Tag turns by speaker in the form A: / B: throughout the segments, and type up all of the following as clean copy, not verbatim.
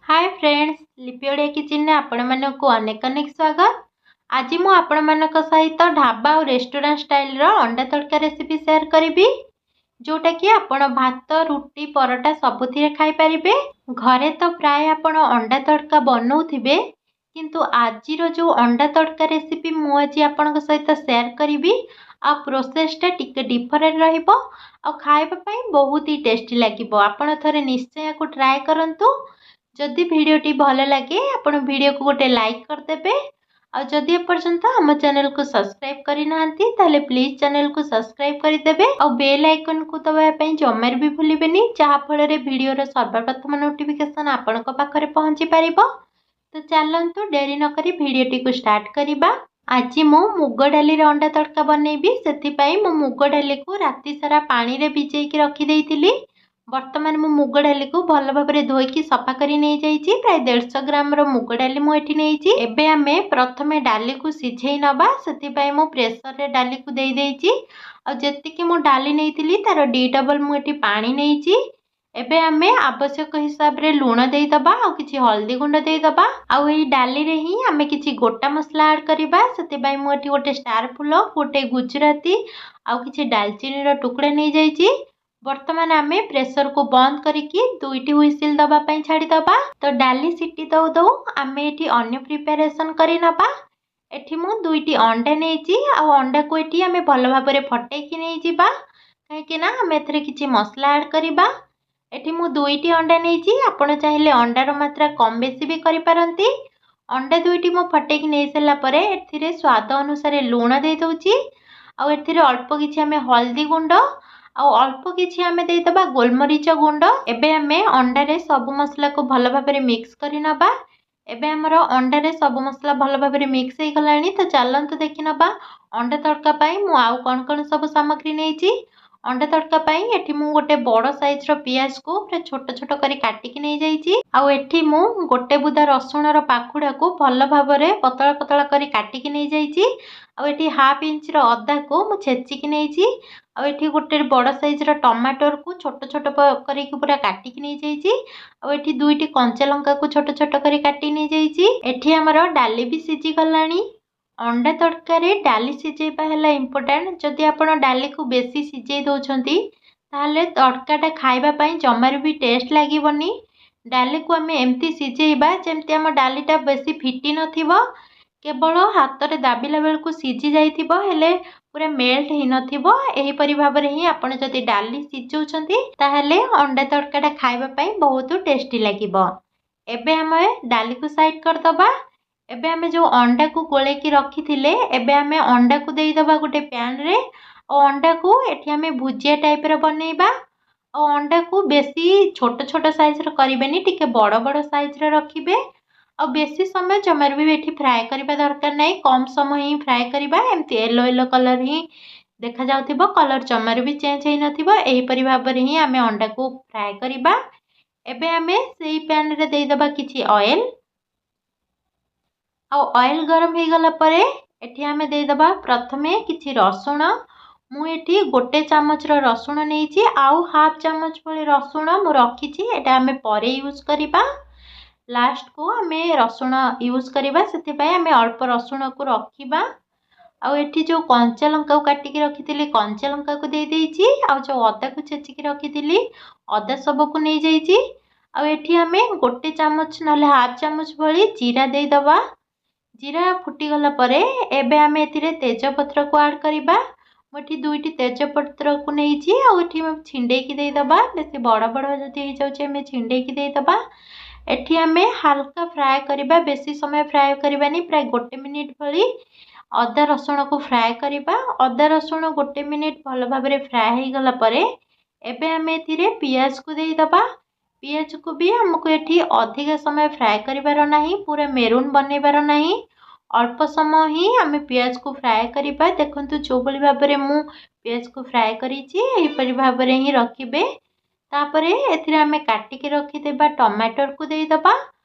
A: ହାଏ friends, ଲିପି ଓଡ଼ିଆ କିଚେନରେ ଆପଣମାନଙ୍କୁ ଅନେକ ଅନେକ ସ୍ୱାଗତ। ଆଜି ମୁଁ ଆପଣମାନଙ୍କ ସହିତ ଢାବା ଆଉ ରେଷ୍ଟୁରାଣ୍ଟ ଷ୍ଟାଇଲର ଅଣ୍ଡା ତଡ଼କା ରେସିପି ସେୟାର କରିବି, ଯେଉଁଟାକି ଆପଣ ଭାତ, ରୁଟି, ପରଟା ସବୁଥିରେ ଖାଇପାରିବେ। ଘରେ ତ ପ୍ରାୟ ଆପଣ ଅଣ୍ଡା ତଡ଼କା ବନଉଥିବେ, କିନ୍ତୁ ଆଜିର ଯେଉଁ ଅଣ୍ଡା ତଡ଼କା ରେସିପି ମୁଁ ଆଜି ଆପଣଙ୍କ ସହିତ ସେୟାର କରିବି, ଆଉ ପ୍ରୋସେସଟା ଟିକେ ଡିଫରେଣ୍ଟ ରହିବ ଆଉ ଖାଇବା ପାଇଁ ବହୁତ ହି ଟେଷ୍ଟି ଲାଗିବ। ଆପଣ ଥରେ ନିଶ୍ଚୟ ୟାକୁ ଟ୍ରାଏ କରନ୍ତୁ। ଯଦି ଭିଡ଼ିଓଟି ଭଲ ଲାଗେ, ଆପଣ ଭିଡ଼ିଓକୁ ଗୋଟେ ଲାଇକ୍ କରିଦେବେ, ଆଉ ଯଦି ଏପର୍ଯ୍ୟନ୍ତ ଆମ ଚ୍ୟାନେଲକୁ ସବସ୍କ୍ରାଇବ୍ କରିନାହାନ୍ତି, ତାହେଲେ ପ୍ଲିଜ୍ ଚ୍ୟାନେଲକୁ ସବସ୍କ୍ରାଇବ୍ କରିଦେବେ ଆଉ ବେଲ୍ ଆଇକନ୍କୁ ଦବାଇବା ପାଇଁ ଜମାରୁ ବି ଭୁଲିବେନି, ଯାହାଫଳରେ ଭିଡ଼ିଓର ସର୍ବପ୍ରଥମ ନୋଟିଫିକେସନ୍ ଆପଣଙ୍କ ପାଖରେ ପହଞ୍ଚି ପାରିବ। ତ ଚାଲନ୍ତୁ, ଡେରି ନକରି ଭିଡ଼ିଓଟିକୁ ଷ୍ଟାର୍ଟ କରିବା। ଆଜି ମୁଁ ମୁଗ ଡାଲିରେ ଅଣ୍ଡା ତଡ଼କା ବନେଇବି। ସେଥିପାଇଁ ମୁଁ ମୁଗ ଡାଲିକୁ ରାତି ସାରା ପାଣିରେ ଭିଜେଇକି ରଖିଦେଇଥିଲି। ବର୍ତ୍ତମାନ ମୁଁ ମୁଗ ଡାଲିକୁ ଭଲ ଭାବରେ ଧୋଇକି ସଫା କରି ନେଇଯାଇଛି। ପ୍ରାୟ 150 ଗ୍ରାମର ମୁଗ ଡାଲି ମୁଁ ଏଠି ନେଇଛି। ଏବେ ଆମେ ପ୍ରଥମେ ଡାଲିକୁ ସିଝେଇ ନେବା। ସେଥିପାଇଁ ମୁଁ ପ୍ରେସରରେ ଡାଲିକୁ ଦେଇଦେଇଛି, ଆଉ ଯେତିକି ମୁଁ ଡାଲି ନେଇଥିଲି ତାର 2 ଡବଲ୍ ମୁଁ ଏଠି ପାଣି ନେଇଛି। ଏବେ ଆମେ ଆବଶ୍ୟକ ହିସାବରେ ଲୁଣ ଦେଇଦେବା ଆଉ କିଛି ହଳଦୀ ଗୁଣ୍ଡ ଦେଇଦେବା, ଆଉ ଏଇ ଡାଲିରେ ହିଁ ଆମେ କିଛି ଗୋଟା ମସଲା ଆଡ଼୍ କରିବା। ସେଥିପାଇଁ ମୁଁ ଏଠି ଗୋଟେ ଷ୍ଟାର ଫୁଲ, ଗୋଟେ ଗୁଜୁରାତି ଆଉ କିଛି ଡାଲଚିନିର ଟୁକୁଡ଼ା ନେଇଯାଇଛି। ବର୍ତ୍ତମାନ ଆମେ ପ୍ରେସରକୁ ବନ୍ଦ କରିକି 2ଟି ହୁଇସିଲ୍ ଦେବା ପାଇଁ ଛାଡ଼ିଦେବା। ତ ଡାଲି ସିଟି ଦେଉ ଦେଉ ଆମେ ଏଠି ଅନ୍ୟ ପ୍ରିପାରେସନ୍ କରିନେବା। ଏଠି ମୁଁ 2ଟି ଅଣ୍ଡା ନେଇଛି, ଆଉ ଅଣ୍ଡାକୁ ଏଠି ଆମେ ଭଲ ଭାବରେ ଫଟେଇକି ନେଇଯିବା, କାହିଁକି ନା ଆମେ ଏଥିରେ କିଛି ମସଲା ଆଡ଼୍ କରିବା। ଏଠି ମୁଁ 2ଟି ଅଣ୍ଡା ନେଇଛି, ଆପଣ ଚାହିଁଲେ ଅଣ୍ଡାର ମାତ୍ରା କମ୍ ବେଶୀ ବି କରିପାରନ୍ତି। ଅଣ୍ଡା 2ଟି ମୁଁ ଫଟେଇକି ନେଇସାରିଲା ପରେ ଏଥିରେ ସ୍ୱାଦ ଅନୁସାରେ ଲୁଣ ଦେଇଦେଉଛି, ଆଉ ଏଥିରେ ଅଳ୍ପ କିଛି ଆମେ ହଳଦୀ ଗୁଣ୍ଡ ଆଉ ଅଳ୍ପ କିଛି ଆମେ ଦେଇଦେବା ଗୋଲମରିଚ ଗୁଣ୍ଡ। ଏବେ ଆମେ ଅଣ୍ଡାରେ ସବୁ ମସଲାକୁ ଭଲ ଭାବରେ ମିକ୍ସ କରି ନେବା। ଏବେ ଆମର ଅଣ୍ଡାରେ ସବୁ ମସଲା ଭଲ ଭାବରେ ମିକ୍ସ ହେଇଗଲାଣି। ତ ଚାଲନ୍ତୁ ଦେଖିନେବା ଅଣ୍ଡା ତଡ଼କା ପାଇଁ ମୁଁ ଆଉ କ'ଣ କ'ଣ ସବୁ ସାମଗ୍ରୀ ନେଇଛି। ଅଣ୍ଡା ତଡ଼କା ପାଇଁ ଏଠି ମୁଁ ଗୋଟେ ବଡ଼ ସାଇଜ୍ର ପିଆଜକୁ ପୁରା ଛୋଟ ଛୋଟ କରି କାଟିକି ନେଇଯାଇଛି, ଆଉ ଏଠି ମୁଁ ଗୋଟେ ବୁଦା ରସୁଣର ପାଖୁଡ଼ାକୁ ଭଲ ଭାବରେ ପତଳା ପତଳା କରି କାଟିକି ନେଇଯାଇଛି, ଆଉ ଏଠି ହାଫ୍ ଇଞ୍ଚର ଅଦାକୁ ମୁଁ ଛେଚିକି ନେଇଛି, ଆଉ ଏଠି ଗୋଟେ ବଡ଼ ସାଇଜ୍ର ଟମାଟରକୁ ଛୋଟ ଛୋଟ କରିକି ପୁରା କାଟିକି ନେଇଯାଇଛି, ଆଉ ଏଠି 2ଟି କଞ୍ଚା ଲଙ୍କାକୁ ଛୋଟ ଛୋଟ କରି କାଟି ନେଇଯାଇଛି। ଏଠି ଆମର ଡାଲି ବି ସିଝିଗଲାଣି। ଅଣ୍ଡା ତଡ଼କାରେ ଡାଲି ସିଝେଇବା ହେଲା ଇମ୍ପୋର୍ଟାଣ୍ଟ। ଯଦି ଆପଣ ଡାଲିକୁ ବେଶୀ ସିଝେଇ ଦେଉଛନ୍ତି, ତାହେଲେ ତଡ଼କାଟା ଖାଇବା ପାଇଁ ଜମାରୁ ବି ଟେଷ୍ଟ ଲାଗିବନି। ଡାଲିକୁ ଆମେ ଏମିତି ସିଝେଇବା ଯେମିତି ଆମ ଡାଲିଟା ବେଶୀ ଫିଟି ନଥିବ, କେବଳ ହାତରେ ଦାବିଲା ବେଳକୁ ସିଝି ଯାଇଥିବ, ହେଲେ ପୁରା ମେଲ୍ଟ ହେଇନଥିବ। ଏହିପରି ଭାବରେ ହିଁ ଆପଣ ଯଦି ଡାଲି ସିଝାଉଛନ୍ତି, ତାହେଲେ ଅଣ୍ଡା ତଡ଼କାଟା ଖାଇବା ପାଇଁ ବହୁତ ଟେଷ୍ଟି ଲାଗିବ। ଏବେ ଆମେ ଡାଲିକୁ ସାଇଡ଼୍ କରିଦେବା। ଏବେ ଆମେ ଯେଉଁ ଅଣ୍ଡାକୁ ଗୋଳେଇକି ରଖିଥିଲେ, ଏବେ ଆମେ ଅଣ୍ଡାକୁ ଦେଇଦେବା ଗୋଟେ ପ୍ୟାନ୍ରେ, ଆଉ ଅଣ୍ଡାକୁ ଏଠି ଆମେ ଭୁଜିଆ ଟାଇପ୍ର ବନେଇବା। ଆଉ ଅଣ୍ଡାକୁ ବେଶୀ ଛୋଟ ଛୋଟ ସାଇଜ୍ର କରିବେନି, ଟିକେ ବଡ଼ ବଡ଼ ସାଇଜ୍ର ରଖିବେ। ଆଉ ବେଶୀ ସମୟ ଜମାରୁ ବି ଏଠି ଫ୍ରାଏ କରିବା ଦରକାର ନାହିଁ, କମ୍ ସମୟ ହିଁ ଫ୍ରାଏ କରିବା। ଏମିତି ୟେଲୋ ୟେଲୋ କଲର୍ ହିଁ ଦେଖାଯାଉଥିବ, କଲର୍ ଜମାରୁ ବି ଚେଞ୍ଜ ହେଇନଥିବ, ଏହିପରି ଭାବରେ ହିଁ ଆମେ ଅଣ୍ଡାକୁ ଫ୍ରାଏ କରିବା। ଏବେ ଆମେ ସେଇ ପ୍ୟାନ୍ରେ ଦେଇଦେବା କିଛି ଅଏଲ୍, ଆଉ ଅଏଲ୍ ଗରମ ହେଇଗଲା ପରେ ଏଠି ଆମେ ଦେଇଦେବା ପ୍ରଥମେ କିଛି ରସୁଣ। ମୁଁ ଏଠି 1 ଚାମଚର ରସୁଣ ନେଇଛି, ଆଉ ହାଫ୍ ଚାମଚ ଭଳି ରସୁଣ ମୁଁ ରଖିଛି, ଏଇଟା ଆମେ ପରେ ୟୁଜ୍ କରିବା। ଲାଷ୍ଟକୁ ଆମେ ରସୁଣ ୟୁଜ୍ କରିବା, ସେଥିପାଇଁ ଆମେ ଅଳ୍ପ ରସୁଣକୁ ରଖିବା। ଆଉ ଏଠି ଯେଉଁ କଞ୍ଚା ଲଙ୍କାକୁ କାଟିକି ରଖିଥିଲି, କଞ୍ଚା ଲଙ୍କାକୁ ଦେଇଦେଇଛି, ଆଉ ଯେଉଁ ଅଦାକୁ ଛେଚିକି ରଖିଥିଲି, ଅଦା ସବୁକୁ ନେଇଯାଇଛି। ଆଉ ଏଠି ଆମେ 1 ଚାମଚ ନହେଲେ ହାଫ୍ ଚାମଚ ଭଳି ଜିରା ଦେଇଦେବା। ଜିରା ଫୁଟିଗଲା ପରେ ଏବେ ଆମେ ଏଥିରେ ତେଜପତ୍ରକୁ ଆଡ଼୍ କରିବା। ମୁଁ ଏଠି 2ଟି ତେଜପତ୍ରକୁ ନେଇଛି, ଆଉ ଏଠି ଛିଣ୍ଡେଇକି ଦେଇଦେବା। ବେଶୀ ବଡ଼ ବଡ଼ ଯଦି ହେଇଯାଉଛି, ଆମେ ଛିଣ୍ଡେଇକି ଦେଇଦେବା। ଏଠି ଆମେ ହାଲକା ଫ୍ରାଏ କରିବା, ବେଶୀ ସମୟ ଫ୍ରାଏ କରିବାନି। ପ୍ରାୟ 1 ମିନିଟ୍ ଭଳି ଅଦା ରସୁଣକୁ ଫ୍ରାଏ କରିବା। ଅଦା ରସୁଣ 1 ମିନିଟ୍ ଭଲ ଭାବରେ ଫ୍ରାଏ ହେଇଗଲା ପରେ ଏବେ ଆମେ ଏଥିରେ ପିଆଜକୁ ଦେଇଦେବା। ପିଆଜକୁ ବି ଆମକୁ ଏଠି ଅଧିକ ସମୟ ଫ୍ରାଏ କରିବାର ନାହିଁ, ପୁରା ମେରୁନ୍ ବନେଇବାର ନାହିଁ, ଅଳ୍ପ ସମୟ ହିଁ ଆମେ ପିଆଜକୁ ଫ୍ରାଏ କରିବା। ଦେଖନ୍ତୁ, ଯେଉଁଭଳି ଭାବରେ ମୁଁ ପିଆଜକୁ ଫ୍ରାଏ କରିଛି, ଏହିପରି ଭାବରେ ହିଁ ରଖିବେ। ତାପରେ ଏଥିରେ ଆମେ କାଟିକି ରଖିଥିବା ଟମାଟରକୁ ଦେଇଦେବା।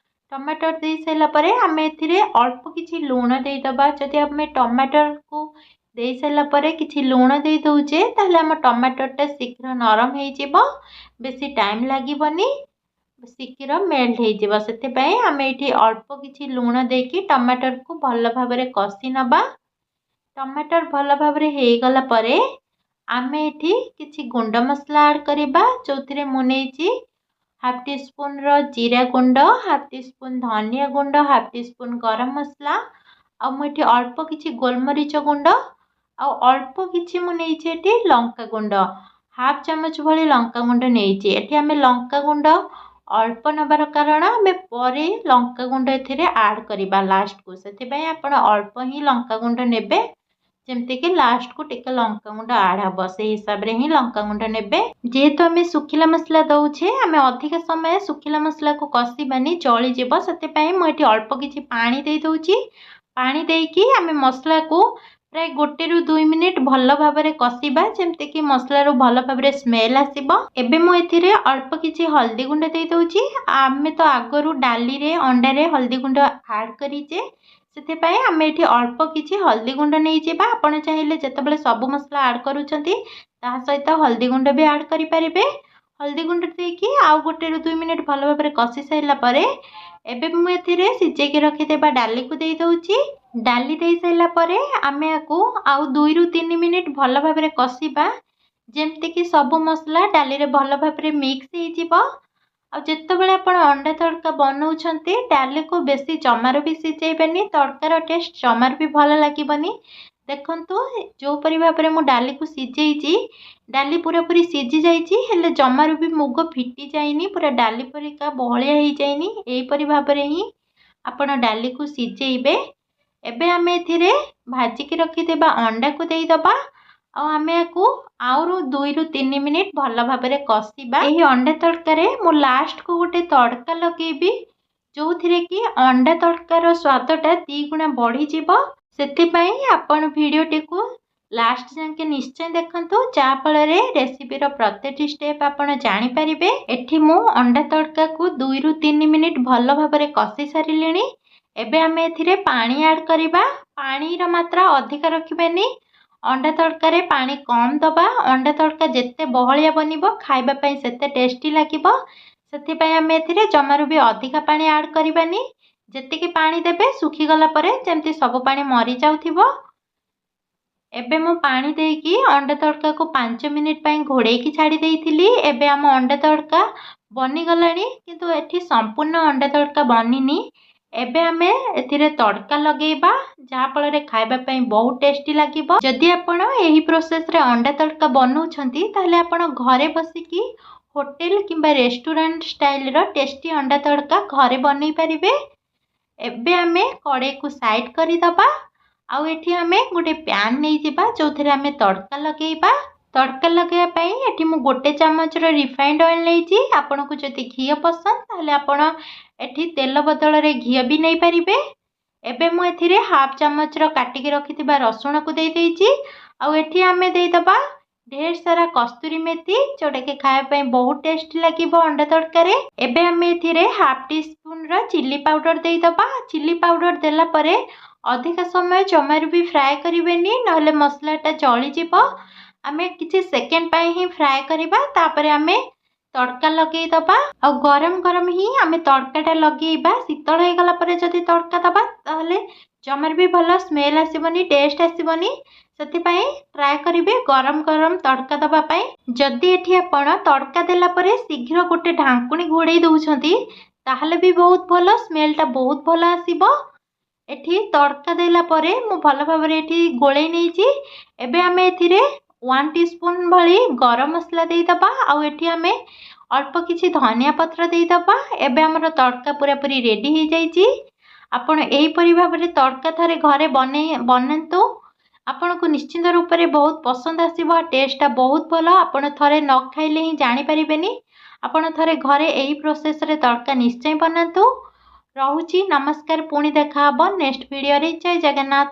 A: ଟମାଟର ଦେଇସାରିଲା ପରେ ଆମେ ଏଥିରେ ଅଳ୍ପ କିଛି ଲୁଣ ଦେଇଦେବା। ଯଦି ଆମେ ଟମାଟରକୁ ଦେଇସାରିଲା ପରେ କିଛି ଲୁଣ ଦେଇ ଦେଉଛେ, ତାହେଲେ ଆମ ଟମାଟରଟା ଶୀଘ୍ର ନରମ ହେଇଯିବ, ବେଶୀ ଟାଇମ୍ ଲାଗିବନି। ଶୀଘ୍ର ମେଲ୍ଟ ହେଇଯିବ। ସେଥିପାଇଁ ଆମେ ଏଇଠି ଅଳ୍ପ କିଛି ଲୁଣ ଦେଇକି ଟମାଟରକୁ ଭଲ ଭାବରେ କଷି ନେବା। ଟମାଟର ଭଲ ଭାବରେ ହେଇଗଲା ପରେ ଆମେ ଏଠି କିଛି ଗୁଣ୍ଡ ମସଲା ଆଡ଼୍ କରିବା, ଯେଉଁଥିରେ ମୁଁ ନେଇଛି ହାଫ୍ ଟି ସ୍ପୁନ୍ର ଜିରା ଗୁଣ୍ଡ, ହାଫ୍ ଟି ସ୍ପୁନ୍ ଧନିଆ ଗୁଣ୍ଡ, ହାଫ୍ ଟି ସ୍ପୁନ୍ ଗରମ ମସଲା, ଆଉ ମୁଁ ଏଠି ଅଳ୍ପ କିଛି ଗୋଲମରିଚ ଗୁଣ୍ଡ, ଆଉ ଅଳ୍ପ କିଛି ମୁଁ ନେଇଛି ଏଠି ଲଙ୍କା ଗୁଣ୍ଡ, ହାଫ୍ ଚାମଚ ଭଳି ଲଙ୍କା ଗୁଣ୍ଡ ନେଇଛି। ଏଠି ଆମେ ଲଙ୍କା ଗୁଣ୍ଡ ଅଳ୍ପ ନେବାର କାରଣ ଆମେ ପରେ ଲଙ୍କା ଗୁଣ୍ଡ ଏଥିରେ ଆଡ଼୍ କରିବା ଲାଷ୍ଟକୁ। ସେଥିପାଇଁ ଆପଣ ଅଳ୍ପ ହିଁ ଲଙ୍କା ଗୁଣ୍ଡ ନେବେ, ଯେମିତିକି ଲାଷ୍ଟକୁ ଟିକେ ଲଙ୍କାଗୁଣ୍ଡ ଆଡ଼୍ ହେବ, ସେଇ ହିସାବରେ ହିଁ ଲଙ୍କାଗୁଣ୍ଡ ନେବେ। ଯେହେତୁ ଆମେ ଶୁଖିଲା ମସଲା ଦେଉଛେ, ଆମେ ଅଧିକ ସମୟ ଶୁଖିଲା ମସଲାକୁ କଷିବାନି, ଜଳିଯିବ। ସେଥିପାଇଁ ମୁଁ ଏଠି ଅଳ୍ପ କିଛି ପାଣି ଦେଇଦେଉଛି। ପାଣି ଦେଇକି ଆମେ ମସଲାକୁ ପ୍ରାୟ 1ରୁ 2 ମିନିଟ୍ ଭଲ ଭାବରେ କଷିବା, ଯେମିତିକି ମସଲାରୁ ଭଲ ଭାବରେ ସ୍ମେଲ୍ ଆସିବ। ଏବେ ମୁଁ ଏଥିରେ ଅଳ୍ପ କିଛି ହଳଦୀ ଗୁଣ୍ଡ ଦେଇଦେଉଛି। ଆମେ ତ ଆଗରୁ ଡାଲିରେ ଅଣ୍ଡାରେ ହଳଦୀ ଗୁଣ୍ଡ ଆଡ଼୍ କରିଛେ, ସେଥିପାଇଁ ଆମେ ଏଠି ଅଳ୍ପ କିଛି ହଳଦୀ ଗୁଣ୍ଡ ନେଇଯିବା। ଆପଣ ଚାହିଁଲେ ଯେତେବେଳେ ସବୁ ମସଲା ଆଡ଼୍ କରୁଛନ୍ତି, ତାହା ସହିତ ହଳଦୀ ଗୁଣ୍ଡ ବି ଆଡ଼୍ କରିପାରିବେ। ହଳଦୀ ଗୁଣ୍ଡ ଦେଇକି ଆଉ 1ରୁ 2 ମିନିଟ୍ ଭଲ ଭାବରେ କଷି ସାରିଲା ପରେ ଏବେ ମୁଁ ଏଥିରେ ସିଝେଇକି ରଖିଥିବା ଡାଲିକୁ ଦେଇଦେଉଛି। ଡାଲି ଦେଇସାରିଲା ପରେ ଆମେ ୟାକୁ ଆଉ 2ରୁ 3 ମିନିଟ୍ ଭଲ ଭାବରେ କଷିବା, ଯେମିତିକି ସବୁ ମସଲା ଡାଲିରେ ଭଲ ଭାବରେ ମିକ୍ସ ହେଇଯିବ। ଆଉ ଯେତେବେଳେ ଆପଣ ଅଣ୍ଡା ତଡ଼କା ବନାଉଛନ୍ତି, ଡାଲିକୁ ବେଶୀ ଜମାରୁ ବି ସିଝେଇବେନି, ତଡ଼କାର ଟେଷ୍ଟ ଜମାରୁ ବି ଭଲ ଲାଗିବନି। ଦେଖନ୍ତୁ, ଯେଉଁପରି ଭାବରେ ମୁଁ ଡାଲିକୁ ସିଝେଇଛି, ଡାଲି ପୁରାପୁରି ସିଝି ଯାଇଛି, ହେଲେ ଜମାରୁ ବି ମୁଗ ଫିଟି ଯାଇନି, ପୁରା ଡାଲି ପରିକା ବହଳିଆ ହେଇଯାଇନି। ଏହିପରି ଭାବରେ ହିଁ ଆପଣ ଡାଲିକୁ ସିଝେଇବେ। ଏବେ ଆମେ ଏଥିରେ ଭାଜିକି ରଖିଥିବା ଅଣ୍ଡାକୁ ଦେଇଦେବା, ଆଉ ଆମେ ୟାକୁ ଆହୁରି 2ରୁ 3 ମିନିଟ୍ ଭଲ ଭାବରେ କଷିବା। ଏହି ଅଣ୍ଡା ତଡ଼କାରେ ମୁଁ ଲାଷ୍ଟକୁ ଗୋଟେ ତଡ଼କା ଲଗେଇବି, ଯେଉଁଥିରେ କି ଅଣ୍ଡା ତଡ଼କାର ସ୍ୱାଦଟା 2 ଗୁଣା ବଢ଼ିଯିବ। ସେଥିପାଇଁ ଆପଣ ଭିଡ଼ିଓଟିକୁ ଲାଷ୍ଟ ଯାକେ ନିଶ୍ଚୟ ଦେଖନ୍ତୁ, ଯାହାଫଳରେ ରେସିପିର ପ୍ରତ୍ୟେକଟି ଷ୍ଟେପ୍ ଆପଣ ଜାଣିପାରିବେ। ଏଠି ମୁଁ ଅଣ୍ଡା ତଡ଼କାକୁ 2ରୁ 3 ମିନିଟ୍ ଭଲ ଭାବରେ କଷି ସାରିଲିଣି। ଏବେ ଆମେ ଏଥିରେ ପାଣି ଆଡ଼୍ କରିବା। ପାଣିର ମାତ୍ରା ଅଧିକା ରଖିବେନି, ଅଣ୍ଡା ତଡ଼କାରେ ପାଣି କମ୍ ଦେବା। ଅଣ୍ଡା ତଡ଼କା ଯେତେ ବହଳିଆ ବନିବ, ଖାଇବା ପାଇଁ ସେତେ ଟେଷ୍ଟି ଲାଗିବ। ସେଥିପାଇଁ ଆମେ ଏଥିରେ ଜମାରୁ ବି ଅଧିକା ପାଣି ଆଡ଼୍ କରିବାନି। ଯେତିକି ପାଣି ଦେବେ, ଶୁଖିଗଲା ପରେ ଯେମିତି ସବୁ ପାଣି ମରିଯାଉଥିବ। ଏବେ ମୁଁ ପାଣି ଦେଇକି ଅଣ୍ଡା ତଡ଼କାକୁ 5 ମିନିଟ୍ ପାଇଁ ଘୋଡ଼େଇକି ଛାଡ଼ି ଦେଇଥିଲି। ଏବେ ଆମ ଅଣ୍ଡା ତଡ଼କା ବନିଗଲାଣି, କିନ୍ତୁ ଏଠି ସମ୍ପୂର୍ଣ୍ଣ ଅଣ୍ଡା ତଡ଼କା ବନିନି। ଏବେ ଆମେ ଏଥିରେ ତଡ଼କା ଲଗେଇବା, ଯାହାଫଳରେ ଖାଇବା ପାଇଁ ବହୁତ ଟେଷ୍ଟି ଲାଗିବ। ଯଦି ଆପଣ ଏହି ପ୍ରୋସେସ୍ରେ ଅଣ୍ଡା ତଡ଼କା ବନାଉଛନ୍ତି, ତାହେଲେ ଆପଣ ଘରେ ବସିକି ହୋଟେଲ କିମ୍ବା ରେଷ୍ଟୁରାଣ୍ଟ ଷ୍ଟାଇଲର ଟେଷ୍ଟି ଅଣ୍ଡା ତଡ଼କା ଘରେ ବନେଇ ପାରିବେ। ଏବେ ଆମେ କଡ଼େଇକୁ ସାଇଡ଼୍ କରିଦେବା, ଆଉ ଏଠି ଆମେ ଗୋଟେ ପ୍ୟାନ୍ ନେଇଯିବା, ଯେଉଁଥିରେ ଆମେ ତଡ଼କା ଲଗେଇବା। ତଡ଼କା ଲଗାଇବା ପାଇଁ ଏଠି ମୁଁ 1 ଚାମଚର ରିଫାଇଣ୍ଡ ଅଏଲ୍ ନେଇଛି। ଆପଣଙ୍କୁ ଯଦି ଘିଅ ପସନ୍ଦ, ତାହେଲେ ଆପଣ ଏଠି ତେଲ ବଦଳରେ ଘିଅ ବି ନେଇପାରିବେ। ଏବେ ମୁଁ ଏଥିରେ ହାଫ୍ ଚାମଚର କାଟିକି ରଖିଥିବା ରସୁଣକୁ ଦେଇଦେଇଛି, ଆଉ ଏଠି ଆମେ ଦେଇଦେବା ଢେର ସାରା କସ୍ତୁରୀ ମେଥି, ଯେଉଁଟାକି ଖାଇବା ପାଇଁ ବହୁତ ଟେଷ୍ଟି ଲାଗିବ ଅଣ୍ଡା ତଡ଼କାରେ। ଏବେ ଆମେ ଏଥିରେ ହାଫ୍ ଟି ସ୍ପୁନ୍ର ଚିଲି ପାଉଡ଼ର ଦେଇଦେବା। ଚିଲି ପାଉଡ଼ର ଦେଲା ପରେ ଅଧିକ ସମୟ ଜମାରୁ ବି ଫ୍ରାଏ କରିବେନି, ନହେଲେ ମସଲାଟା ଜଳିଯିବ। ଆମେ କିଛି ସେକେଣ୍ଡ ପାଇଁ ହିଁ ଫ୍ରାଏ କରିବା, ତାପରେ ଆମେ ତଡ଼କା ଲଗେଇଦେବା। ଆଉ ଗରମ ଗରମ ହିଁ ଆମେ ତଡ଼କାଟା ଲଗେଇବା। ଶୀତଳ ହେଇଗଲା ପରେ ଯଦି ତଡ଼କା ଦେବା, ତାହେଲେ ଜମାରୁ ବି ଭଲ ସ୍ମେଲ୍ ଆସିବନି, ଟେଷ୍ଟ ଆସିବନି। ସେଥିପାଇଁ ଟ୍ରାଏ କରିବେ ଗରମ ଗରମ ତଡ଼କା ଦେବା ପାଇଁ। ଯଦି ଏଠି ଆପଣ ତଡ଼କା ଦେଲା ପରେ ଶୀଘ୍ର ଗୋଟେ ଢାଙ୍କୁଣୀ ଘୋଡ଼େଇ ଦେଉଛନ୍ତି, ତାହେଲେ ବି ବହୁତ ଭଲ, ସ୍ମେଲ୍ଟା ବହୁତ ଭଲ ଆସିବ। ଏଠି ତଡ଼କା ଦେଲା ପରେ ମୁଁ ଭଲ ଭାବରେ ଏଠି ଗୋଳେଇ ନେଇଛି। ଏବେ ଆମେ ଏଥିରେ 1 ଟି ସ୍ପୁନ୍ ଭଳି ଗରମ ମସଲା ଦେଇଦେବା, ଆଉ ଏଠି ଆମେ ଅଳ୍ପ କିଛି ଧନିଆ ପତ୍ର ଦେଇଦେବା। ଏବେ ଆମର ତଡ଼କା ପୁରାପୁରି ରେଡ଼ି ହେଇଯାଇଛି। ଆପଣ ଏହିପରି ଭାବରେ ତଡ଼କା ଥରେ ଘରେ ବନାନ୍ତୁ, ଆପଣଙ୍କୁ ନିଶ୍ଚିନ୍ତ ରୂପରେ ବହୁତ ପସନ୍ଦ ଆସିବ। ଟେଷ୍ଟଟା ବହୁତ ଭଲ, ଆପଣ ଥରେ ନ ଖାଇଲେ ହିଁ ଜାଣିପାରିବେନି। ଆପଣ ଥରେ ଘରେ ଏହି ପ୍ରୋସେସ୍ରେ ତଡ଼କା ନିଶ୍ଚୟ ବନାନ୍ତୁ। ରହୁଛି, ନମସ୍କାର। ପୁଣି ଦେଖାହେବ ନେକ୍ସଟ ଭିଡ଼ିଓରେ। ଜୟ ଜଗନ୍ନାଥ।